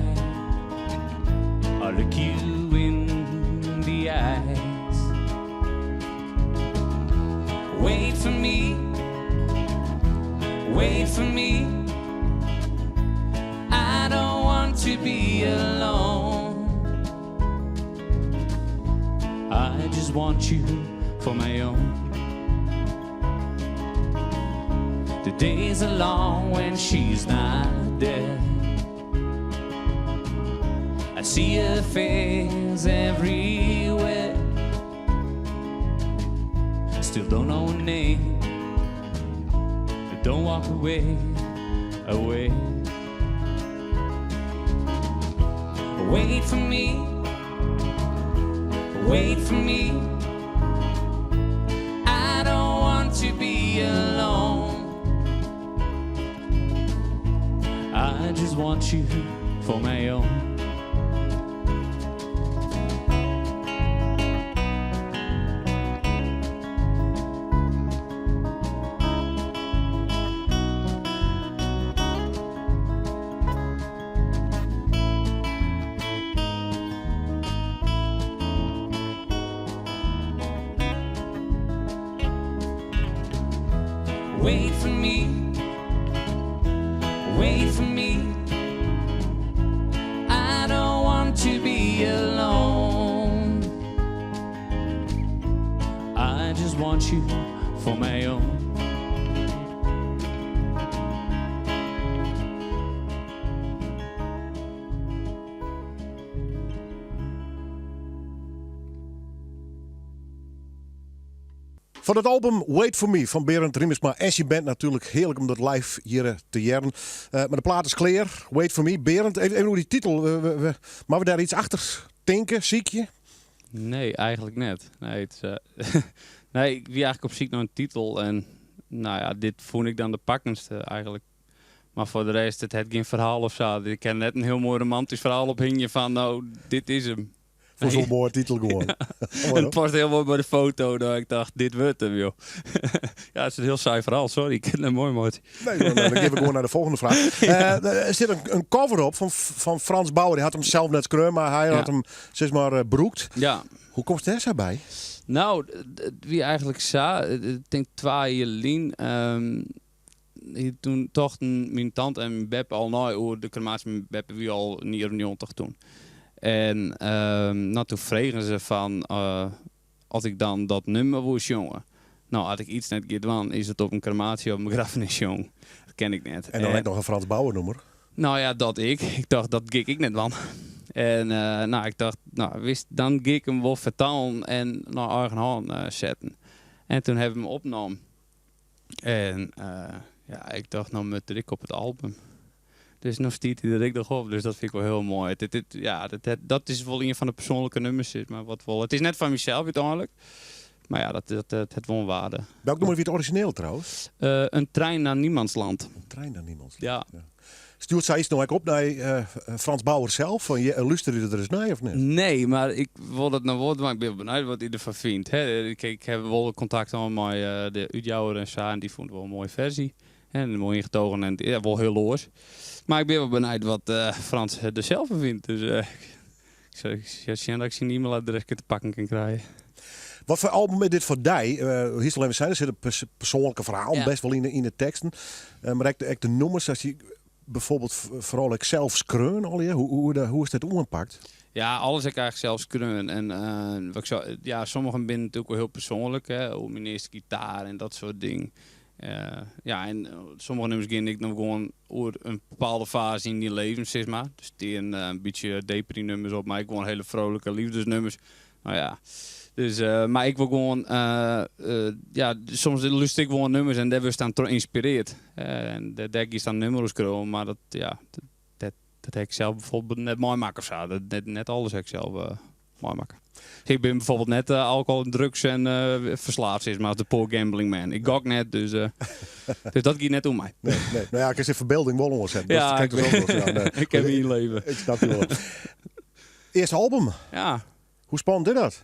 or look you in the eyes? Wait for me, wait for me. I don't want to be alone. I just want you for my own. The days are long when she's not there. I see her face everywhere. Still don't know her name. But don't walk away, away. Wait for me, wait for me. I don't want to be alone. I just want you for my own. Wait for me, wait for me. I don't want to be alone. I just want you for my own. Fan it album Wait For Me fan Berend Riemersma en syn band natuerlik hearlik om dat live hjir te hearren. Mar de plaat is klear. Wait For Me. Berend, even oer dy titel. Moatte we dêr iets achter tinke, sykje? Nee, eigentlik net. Nee, nee, ik wie eigentlik op syk nei in titel en nou ja, dit fûn ik dan de pakkendste eigentlik. Mar foar de rest, it hat gjin ferhaal of sa. Ik kin net in hiel moai romantysk ferhaal ophingje fan no, dit is 'm. Foar zo'n moaie titel gewoan. Ja. It past hiel moai by de foto. Dat ik tocht, dit wurdt 'm, joh. Ja, it is in hiel saai ferhaal. Sorry, ik kin net moai meitsje. Nee, dan gean we gewoan nei de folgjende fraach. Der sit in cover op fan Frans Bauer. Dy hat him sels net skreaun, mar hy hat him sis mar brûkt. Hoe komst dêr sa by? Nou, it wie eigentlik sa. Ik tink 2 jier lyn. Toen tochten myn tante en myn beppe al nei oer de kremaasje. Myn beppe wie al in jier of 90 toen. En nou, toen fregen se fan, oft ik dan dat nummer woe sjonge. No, as ik iets net gean dwaan, is it op in kremaasje of in begraffenis sjonge. Dat ken ik net. En dan ek noch in Frans Bauer nûmer. No ja, dat ek. Ik tocht, dat gean ik net dwaan. En no, ik tocht, no, witst, dan gean ik him wol fertalen en nei eigen hân setten. En toen ha we him opnommen. En ja, ik tocht, no moat er ek op it album. Dus no stiet hy der ek noch op, dus dat fyn ik wol hiel moai. Dit, dit, ja, dat, dat is wol ien fan de persoanlike nummers, mar wat wol. It is net fan mysels úteinlik, mar ja, dat, dat, dat hat wol in waarde. Welk nûmer wie it orizjineel trouwens? Een trein naar niemandsland. Een trein naar niemandsland. Ja. Ja. Stjoert sa iets no ek op nei Frans Bauer sels? Fan, je, lústerje der ris nei of net? Nee, mar ik wol dat no wol dwaan. Ik bin wol benijd wat hy derfan fynt. Hè, ik ha wol kontakt hân mei de útjouwer en sa en dy fûn it wol in moaie fersy. En moai ingetogen en ja, wol hiel oars. Mar ik bin wol benijd wat Frans der sels fan fynt. Dus ik sil sjen dat ik syn e-mailadreske te pakken kin krije. Wat foar album is dit foar dy? Hiest al even sein, der sitte persoanlike ferhalen best wol yn de teksten. Mar ek de nûmers, as dy bijvoorbeeld foaral ek sels skreaun allegear. Hoe is dat oanpakt? Ja, alles ha ik eigentlik sels skreaun. En wat ik sei, ja, sommigen binne natuerlik wol hiel persoanlik, hè, oer myn earste gitaar en dat soart dingen. Ja, en sommige nummers gean ek noch gewoan oer in bepaalde faze yn dyn leven, sis mar. Der stean in bytsje depri nummers op, mar ek gewoan hiele frolike liefdesnummers. No ja, dus, mar ik wol gewoan, ja, soms lúster ik gewoan nummers en dêr wurdst dan troch ynspireard. En dêr giest dan in nummer oer skriuwen, mar dat, ja, dat, dat ha ik sels bijvoorbeeld net meimakke of sa. Dat, net, net alles ha ik sels meimakke. Ik bin bijvoorbeeld net alkohol en drugs en ferslaafd, sis mar, as de poor gambling man. Ik gok net, dus, dus dat giet net oer my. Nee, nee. No ja, kinst de ferbylding wol oansetten. Ja, dat dus ook wel. Ja, nee. Ik kin my ynleve. Ik snap je wol. Earste album. Ja. Hoe spannend is dat?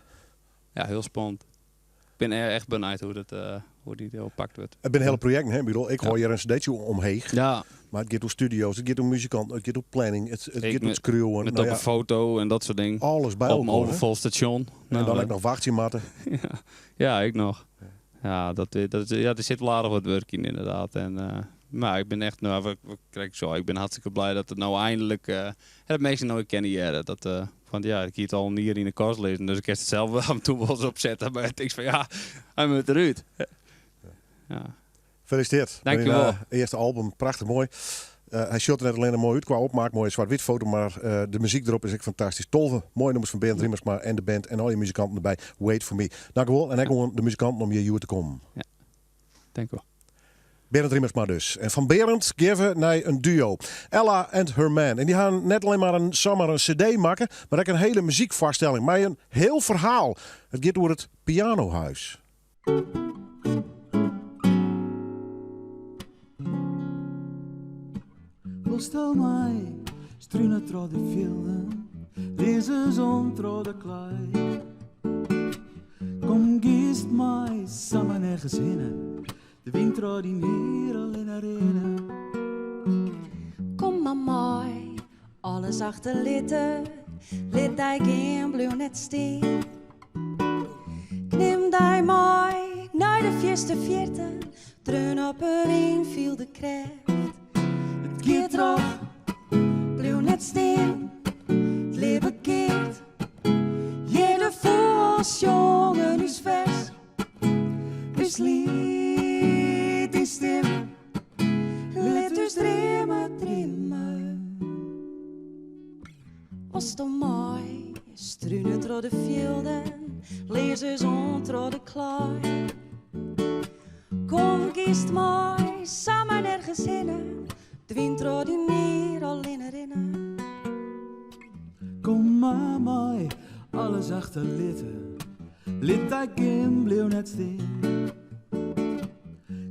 Ja, hiel spannend. Ik bin echt benijd hoe dat, hoe dy oppakt wurdt. It binne hiele projekten, hè? Ik bedoel, ik hâld hjir in cd'tsje omheech. Ja. Mar it giet oer studio's, it giet oer muzikanten, it giet oer planning, it giet oer skriuwen. Met op in foto en dat soart dingen. Alles by Op in elkoar, hè? overvol stasjon. En dan ek noch wachtsje moatte. Ja, ja, ek noch. Ja, dat, dat, ja, der sit wol aardich wat wurk yn ynderdaad. En, mar ik bin echt, no, wat, wat krekt sei, ik bin hartstikke blij dat it no einlik, dat minsken no ek kinne hearre. Dat, want ja, ik hie it al in jier yn de kast lizzen, dus ik kinst it sels wol af en toe wolris opsette. Mar ik tink fan ja, hy moat derút. Ja. Gefeliciteerd. Dankjewol. Mei dyn earste album, prachtich moai. Hy sjocht der net allinne moai út kwa opmaak, moaie swart-wyt foto, mar de muzyk derop is ek fantastysk. 12 moaie nûmers fan Berend Riemersma en de band en al je muzikanten derby. Wait for me. Dankjewol en ek oan de muzikanten om hjir hjoed te kommen. Ja, dankjewol. Berend Riemersma dus. En fan Berend gean we nei in duo. Ella and Her Man. En dy ha net allinne mar in, samar in cd makke, mar ek in hiele muzykfoarstelling mei in hiel ferhaal. It giet oer it Pianohuis. Wolsto mei strune troch de fjilden, lizze zon troch de klei. Kom giest mei samar nergens hinne, de wyn troch dyn hier allinne rinne. Kom mar mei, alles achterlitte, lit dy gean, bliuw net stean. 'k Nim dy mei nei de fierste fierte, dreun op 'e wyn, fiel de krêft. It giet troch, bliuw net stean, it libben keart. Hear de fûgels sjongen ús fers, ús liet, dyn stim. Lit ús dreame, dreame. Wolsto mei strune troch de fjilden, learzens oan troch de klaai. Kom, giest mei, samar nergens hinne, de wyn troch dyn hier allinne rinne. Kom mar mei, alles achterlitte, lit dy gean, bliuw net stean.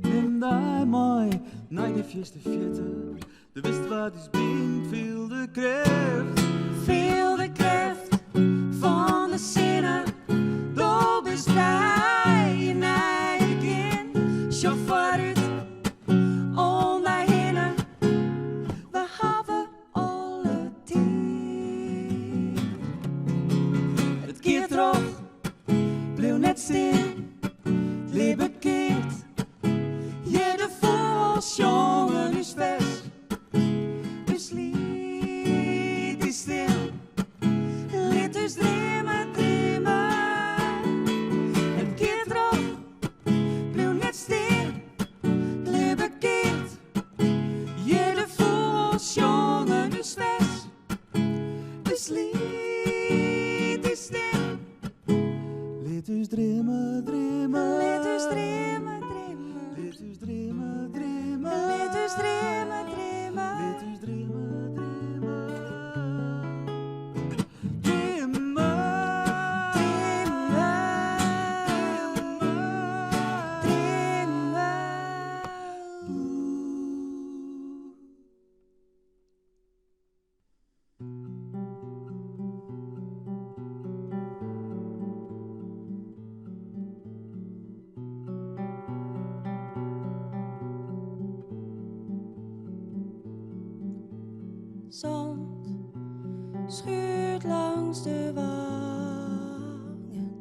Nim dy mei nei de fierste fierte, Do witst wat ús bynt, fiel de krêft. Fiel de krêft fan de sinne. Do bist frij, in nij begjin. Sjoch foarút, om dy hinne. We hawwe alle tiid. It giet troch, bliuw net stean. It libben keart. Hear de fûgels sjongen ús fers, ús liet. Zand schuurt langs de wangen.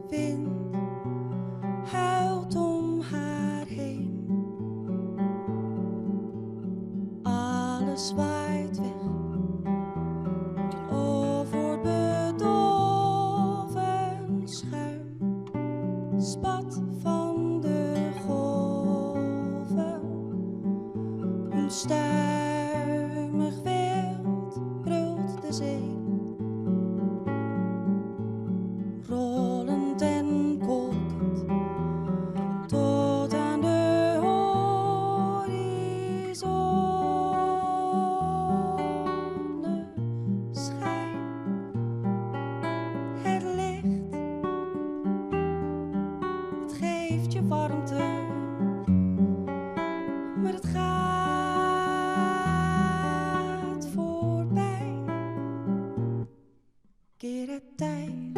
Wind huilt om haar heen. Alles waait weg of wordt bedolven schuim. Spat van de golven. Onstuimig wild brult de zee. Rollend en kolkend tot aan de horizon. Schijn het licht, het geeft je warmte, maar het gaat voorbij. Keer het tij,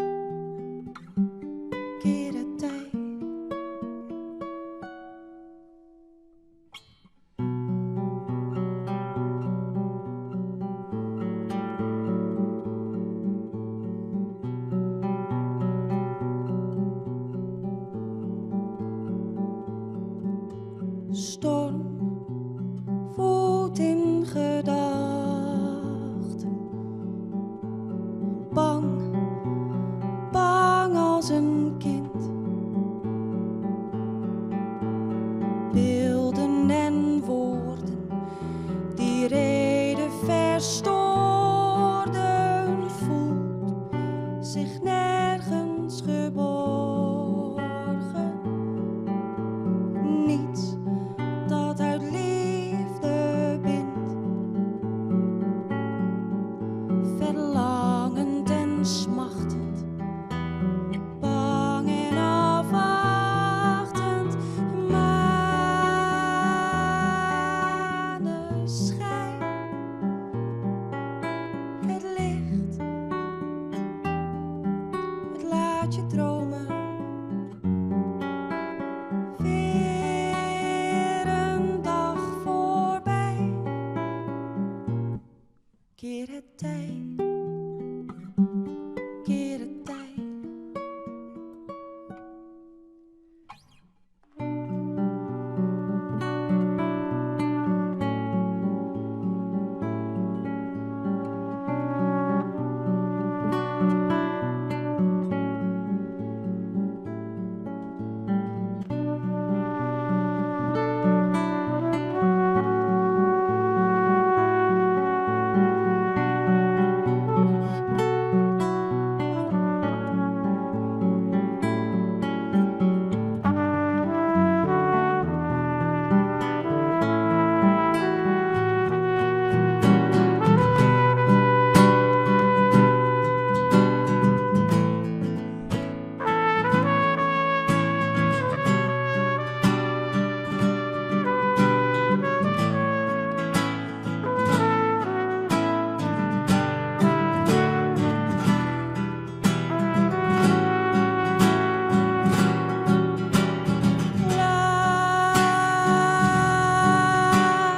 keer het tij. Storm voelt in gedachten. Bang, bang als een kind. Beelden en woorden die reden verstoorden, voelt zich nergens geborgen. Niets dat uit liefde bindt. Verlangend en smachtend, bang en afwachtend, maneschijn. Het licht, het laat je dromen. Weer een dag voorbij. Keer het tij, keer het tij.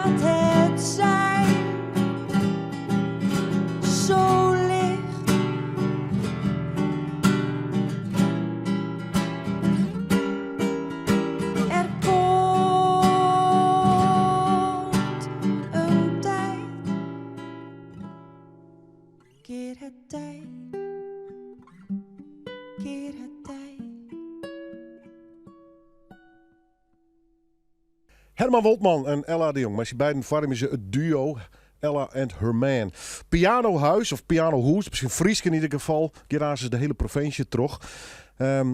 Laat het zijn, zo licht. Er komt een tijd, keer het tij, keer het tij. Herman Woltman en Ella de Jong. Maar ze beiden vormen ze het duo Ella and Her Man. Pianohuis of Pianohoes, misschien Fries in ieder geval. Hier ze de hele provincie terug.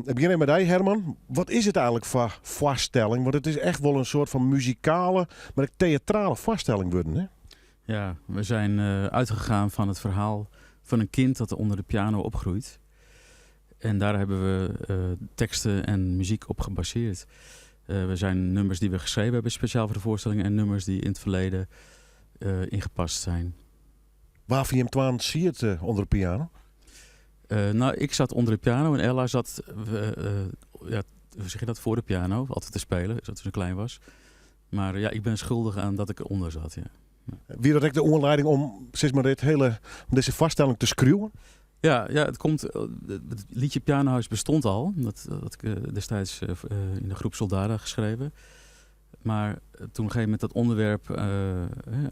Ik begin even met jou, Herman. Wat is het eigenlijk voor voorstelling? Want het is echt wel een soort van muzikale, maar ook theatrale voorstelling worden, hè? Ja, we zijn uitgegaan van het verhaal van een kind dat onder de piano opgroeit. En daar hebben we teksten en muziek op gebaseerd. We zijn nummers die we geschreven hebben speciaal voor de voorstelling en nummers die in het verleden ingepast zijn. Waar vind je hem twaan zie het onder de piano? Ik zat onder de piano en Ella zat ja, hoe zeg je dat, voor de piano, altijd te spelen, toen ze klein was. Maar ik ben schuldig aan dat ik eronder zat, ja. Wie dat ek de oanlieding om sis mar, dit hele, om dizze foarstelling te skriuwen? Ja, het komt, het liedje Pianohuis bestond al. Dat had ik destijds in de groep Soldada geschreven. Maar toen op een gegeven moment dat onderwerp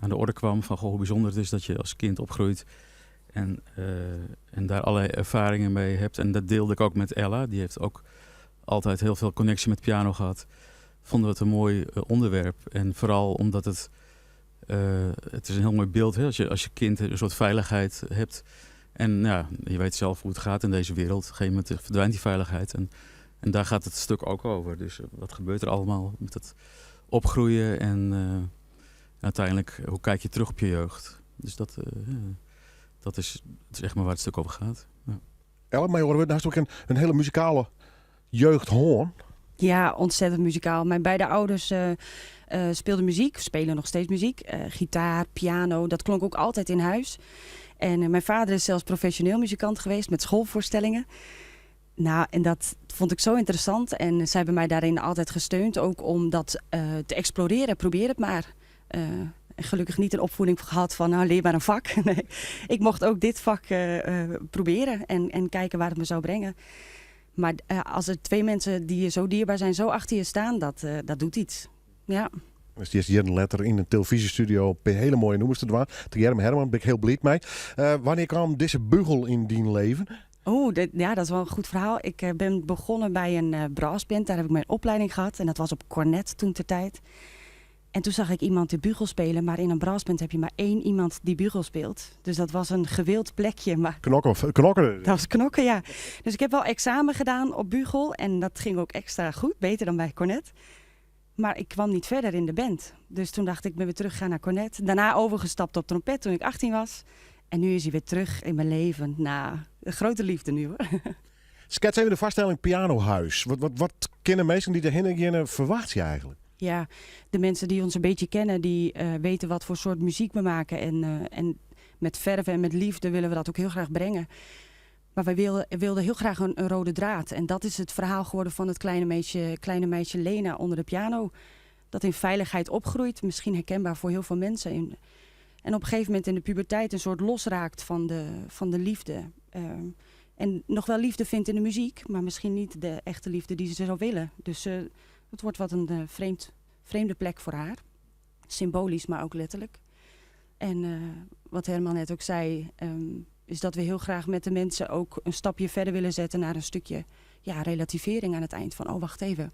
aan de orde kwam van goh, hoe bijzonder het is dat je als kind opgroeit en daar allerlei ervaringen mee hebt. En dat deelde ik ook met Ella, die heeft ook altijd heel veel connectie met piano gehad. Vonden we het een mooi onderwerp. En vooral omdat het is een heel mooi beeld, hè? Als je kind een soort veiligheid hebt. En ja, je weet zelf hoe het gaat in deze wereld. Op een gegeven moment verdwijnt die veiligheid. En daar gaat het stuk ook over. Dus wat gebeurt er allemaal met het opgroeien en uiteindelijk, hoe kijk je terug op je jeugd? Dus dat is echt maar waar het stuk over gaat. Ja. Ella, maar horen we naast ook een hele muzikale jeugdhoorn. Ja, ontzettend muzikaal. Mijn beide ouders speelden muziek, spelen nog steeds muziek. Gitaar, piano, dat klonk ook altijd in huis. En mijn vader is zelfs professioneel muzikant geweest met schoolvoorstellingen. Nou, en dat vond ik zo interessant. En zij hebben mij daarin altijd gesteund, ook om dat te exploreren. Probeer het maar. En gelukkig niet een opvoeding gehad van, nou, leer maar een vak. Nee, ik mocht ook dit vak proberen en kijken waar het me zou brengen. Maar als er twee mensen die je zo dierbaar zijn, zo achter je staan, dat doet iets. Ja. Dus die is hier een letter in een televisiestudio op hele mooie noemers te doen. Te Herman, ben ik heel blij mee. Wanneer kwam deze bugel in dien leven? Oh, dit, ja, dat is wel een goed verhaal. Ik ben begonnen bij een brassband. Daar heb ik mijn opleiding gehad. En dat was op cornet toen ter tijd. En toen zag ik iemand de bugel spelen. Maar in een brassband heb je maar één iemand die bugel speelt. Dus dat was een gewild plekje. Maar Knokken, of, knokken. Dat was knokken, ja. Dus ik heb wel examen gedaan op bugel. En dat ging ook extra goed. Beter dan bij cornet. Maar ik kwam niet verder in de band. Dus toen dacht ik, ik ben weer teruggegaan naar cornet. Daarna overgestapt op trompet toen ik 18 was. En nu is hij weer terug in mijn leven. Nou, een grote liefde nu hoor. Schets even de vaststelling Pianohuis. Wat kennen mensen die erheen gaan, verwacht je eigenlijk? Ja, de mensen die ons een beetje kennen, die weten wat voor soort muziek we maken. En met verve en met liefde willen we dat ook heel graag brengen. Maar wij wilden heel graag een rode draad. En dat is het verhaal geworden van het kleine meisje Lena onder de piano. Dat in veiligheid opgroeit, misschien herkenbaar voor heel veel mensen. En op een gegeven moment in de puberteit een soort losraakt van de liefde. En nog wel liefde vindt in de muziek, maar misschien niet de echte liefde die ze zou willen. Dus het wordt wat een vreemde plek voor haar. Symbolisch, maar ook letterlijk. En wat Herman net ook zei, is dat we heel graag met de mensen ook een stapje verder willen zetten naar een stukje, ja, relativering aan het eind. Van, oh, wacht even.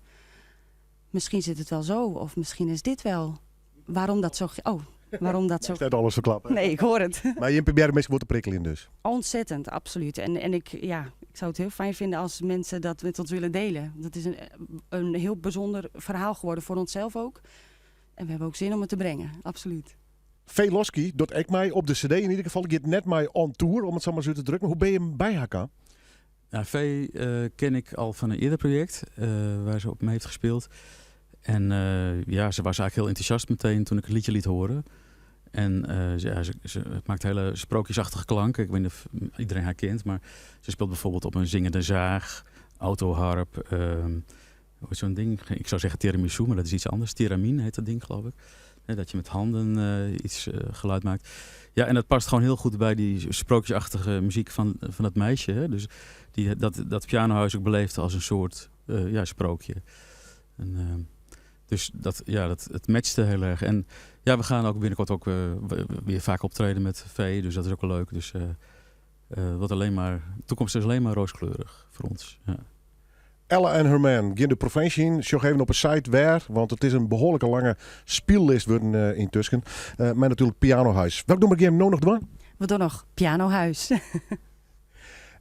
Misschien zit het wel zo, of misschien is dit wel. Waarom dat zo oh, waarom dat zo Is dat alles verklappen? Nee, ik hoor het. Maar je probeert mensen te prikkelen dus. Ontzettend, absoluut. En ik zou het heel fijn vinden als mensen dat met ons willen delen. Dat is een heel bijzonder verhaal geworden voor onszelf ook. En we hebben ook zin om het te brengen, absoluut. Veloski, dat ik mij op de cd in ieder geval. Ik ga net mij on tour, om het zo maar zo te drukken. Maar hoe ben je hem bij haar kan? Vee ken ik al van een eerder project, waar ze op mee heeft gespeeld. En ze was eigenlijk heel enthousiast meteen toen ik het liedje liet horen. En ze maakt hele sprookjesachtige klanken. Ik weet niet of iedereen haar kent, maar ze speelt bijvoorbeeld op een zingende zaag, autoharp. Hoe is zo'n ding? Ik zou zeggen tiramisu, maar dat is iets anders. Theremin heet dat ding, geloof ik. Hè, dat je met handen iets geluid maakt. Ja, en dat past gewoon heel goed bij die sprookjesachtige muziek van dat meisje. Hè? Dus dat pianohuis ook beleefde als een soort sprookje. En dus dat, ja, dat, het matchte heel erg. En we gaan ook binnenkort ook weer vaak optreden met Vee. Dus dat is ook wel leuk. Dus wat alleen maar, de toekomst is alleen maar rooskleurig voor ons. Ja. Ella en Her Man, gaan de provincie in. Zoek even op een site waar, want het is een behoorlijke lange speellist worden intussen. Maar natuurlijk Pianohuis. Welk nummer gaan we nou nog doen? We doen nog Pianohuis.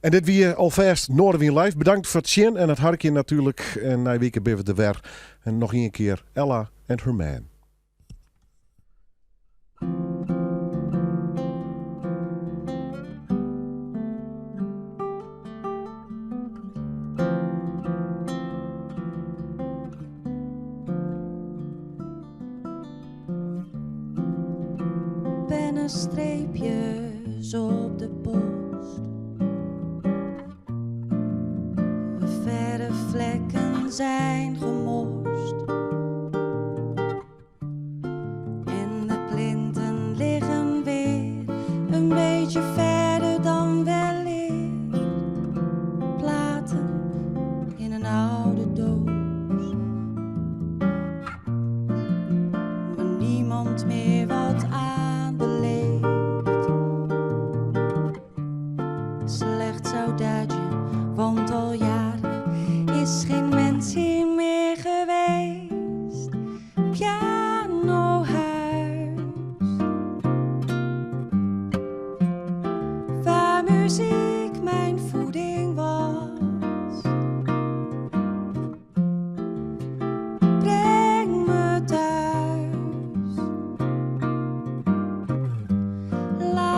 En dit wie alvast Noardewyn Live. Bedankt voor het zien en het harkje natuurlijk. En na week ben we er weer. En nog één keer Ella en Her Man. Pennenstreepjes op de post. Verre vlekken zijn gemorst. En de plinten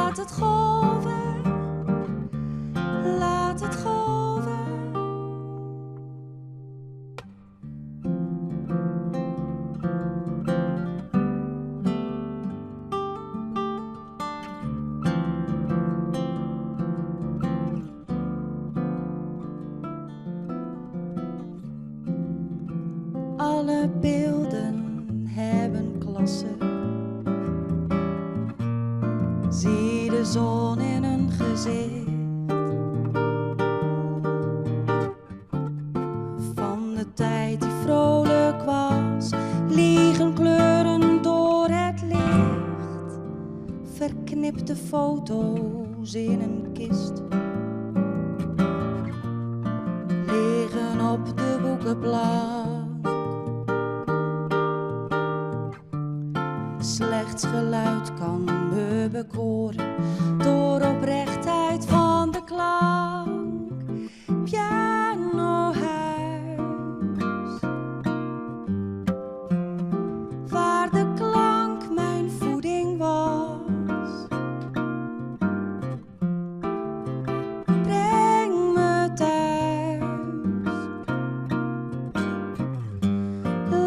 Laat het golven, laat het golven. Alle beelden hebben klasse. Zie de zon in hun gezicht. Van de tijd die vrolijk was, liegen kleuren door het licht. Verknipte foto's in een kist. Liggen op de boekenplank. Slechts geluid kan me bekoren door oprechtheid van de klank. Pianohuis, waar de klank mijn voeding was. Breng me thuis.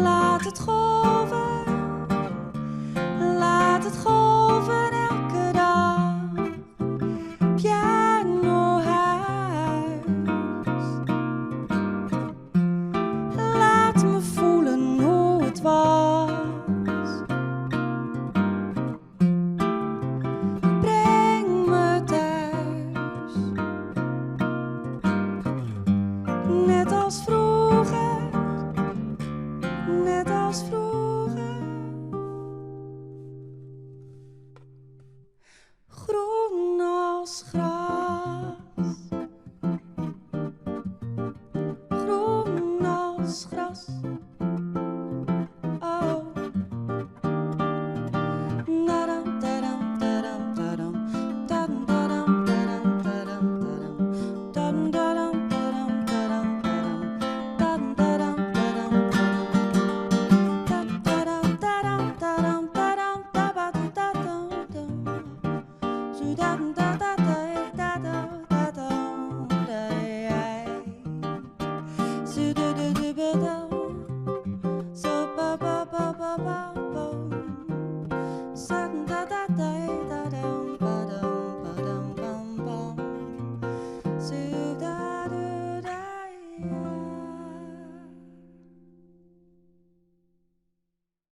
Laat het golven. Laat het golven elke dag. Pianohuis. Laat me voelen hoe het was. Breng me thuis. Net als vroeger. Net als vroeger. Groeger.